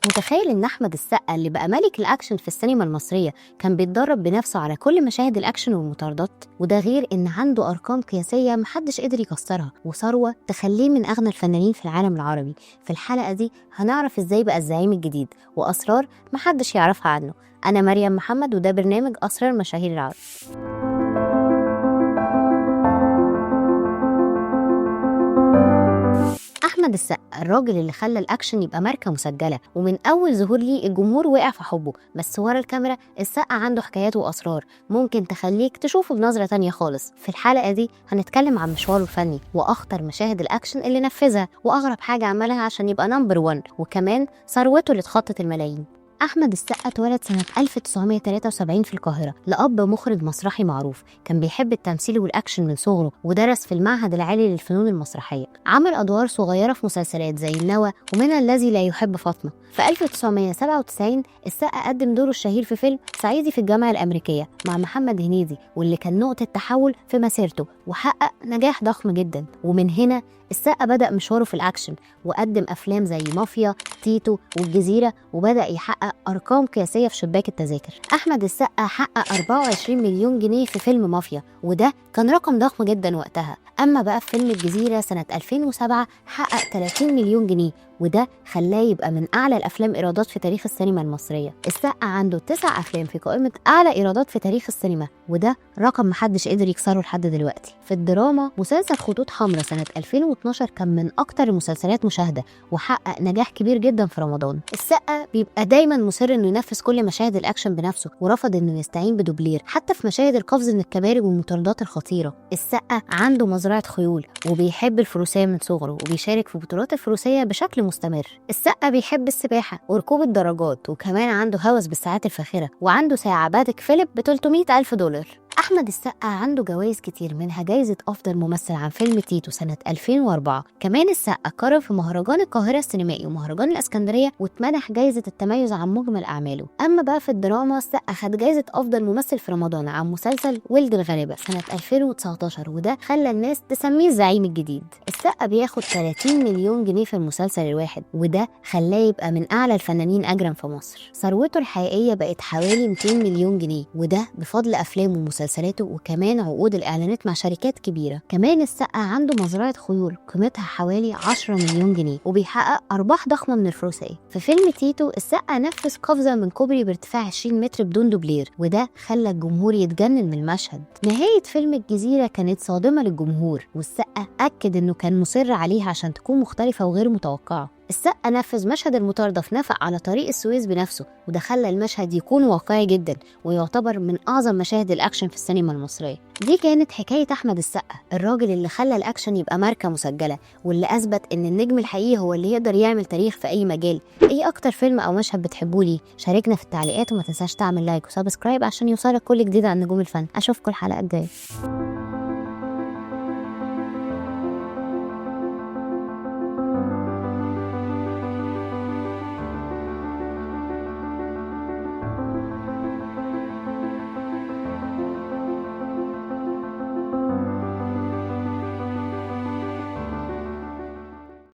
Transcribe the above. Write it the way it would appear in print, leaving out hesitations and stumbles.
متخيل ان احمد السقا اللي بقى ملك الاكشن في السينما المصرية كان بيتدرب بنفسه على كل مشاهد الاكشن والمطاردات؟ وده غير ان عنده ارقام قياسية محدش قدر يكسرها وثروه تخليه من اغنى الفنانين في العالم العربي. في الحلقة دي هنعرف ازاي بقى الزعيم الجديد واسرار محدش يعرفها عنه. انا مريم محمد وده برنامج اسرار مشاهير العرب. أحمد السقا الراجل اللي خلى الأكشن يبقى ماركة مسجلة، ومن أول ظهور ليه الجمهور وقع في حبه، بس ورا الكاميرا السقا عنده حكايات وأسرار ممكن تخليك تشوفه بنظرة تانية خالص. في الحلقة دي هنتكلم عن مشواره الفني وأخطر مشاهد الأكشن اللي نفذها وأغرب حاجة عملها عشان يبقى number 1، وكمان ثروته اللي اتخطت الملايين. أحمد السقا اتولد سنة 1973 في القاهرة لأب مخرج مسرحي معروف، كان بيحب التمثيل والأكشن من صغره ودرس في المعهد العالي للفنون المسرحية. عمل أدوار صغيرة في مسلسلات زي النوى ومن الذي لا يحب فاطمة. في 1997 السقا قدم دوره الشهير في فيلم صعيدي في الجامعة الأمريكية مع محمد هنيدي، واللي كان نقطة تحول في مسيرته وحقق نجاح ضخم جدا. ومن هنا السقا بدأ مشواره في الأكشن وقدم أفلام زي مافيا، تيتو والجزيرة، وبدأ يحقق أرقام قياسية في شباك التذاكر. أحمد السقا حقق 24 مليون جنيه في فيلم مافيا، وده كان رقم ضخم جدا وقتها. أما بقى في فيلم الجزيرة سنة 2007 حقق 30 مليون جنيه، وده خلاه يبقى من أعلى الأفلام إيرادات في تاريخ السينما المصرية. السقا عنده 9 أفلام في قائمة أعلى إيرادات في تاريخ السينما، وده رقم محدش قدر يكسره لحد دلوقتي. في الدراما مسلسل خطوط حمراء سنة 2012 كان من أكتر المسلسلات مشاهدة وحقق نجاح كبير جدا في رمضان. السقا بيبقى دايما مصر إنه ينفذ كل مشاهد الأكشن بنفسه، ورفض إنه يستعين بدوبلير حتى في مشاهد القفز من الكباري والمطاردات الخطيرة. السقا عنده مزرعة خيول وبيحب الفروسية من صغره وبيشارك في بطولات الفروسية بشكل مستمر. السقا بيحب السباحة وركوب الدراجات، وكمان عنده هوس بالساعات الفاخرة وعنده ساعة باتك فيليب ب 300 ألف دولار. أحمد السقا عنده جوائز كتير، منها جايزة أفضل ممثل عن فيلم تيتو سنة 2004. كمان السقا كرم في مهرجان القاهرة السينمائي ومهرجان الإسكندرية واتمنح جايزة التميز عن مجمل أعماله. أما بقى في الدراما السقا خد جايزة أفضل ممثل في رمضان عن مسلسل ولد الغلابة سنة 2019، وده خلى الناس تسميه الزعيم الجديد. السقا بياخد 30 مليون جنيه في المسلسل الواحد، وده خلاه يبقى من أعلى الفنانين أجرا في مصر. ثروته الحقيقية بقت حوالي 200 مليون جنيه، وده بفضل أفلامه ومسلسلاته وكمان عقود الإعلانات مع شركات كبيرة. كمان السقا عنده مزرعة خيول قيمتها حوالي 10 مليون جنيه وبيحقق أرباح ضخمة من الفروسية. في فيلم تيتو السقا نفذ قفزة من كوبري بارتفاع 20 متر بدون دوبلير، وده خلى الجمهور يتجنن من المشهد. نهاية فيلم الجزيرة كانت صادمة للجمهور، والسقا أكد إنه كان مصر عليها عشان تكون مختلفة وغير متوقعة. السقا نفذ مشهد المطاردة في نفق على طريق السويس بنفسه، وده خلى المشهد يكون واقعي جدا ويعتبر من أعظم مشاهد الأكشن في السينما المصرية. دي كانت حكاية أحمد السقا، الراجل اللي خلى الأكشن يبقى ماركة مسجلة، واللي أثبت إن النجم الحقيقي هو اللي يقدر يعمل تاريخ في أي مجال. إيه أكتر فيلم أو مشهد بتحبوه ليه؟ شاركنا في التعليقات وما تنساش تعمل like و subscribe عشان يوصلك كل جديد عن نجوم الفن. أشوفكم الحلقة الجاية.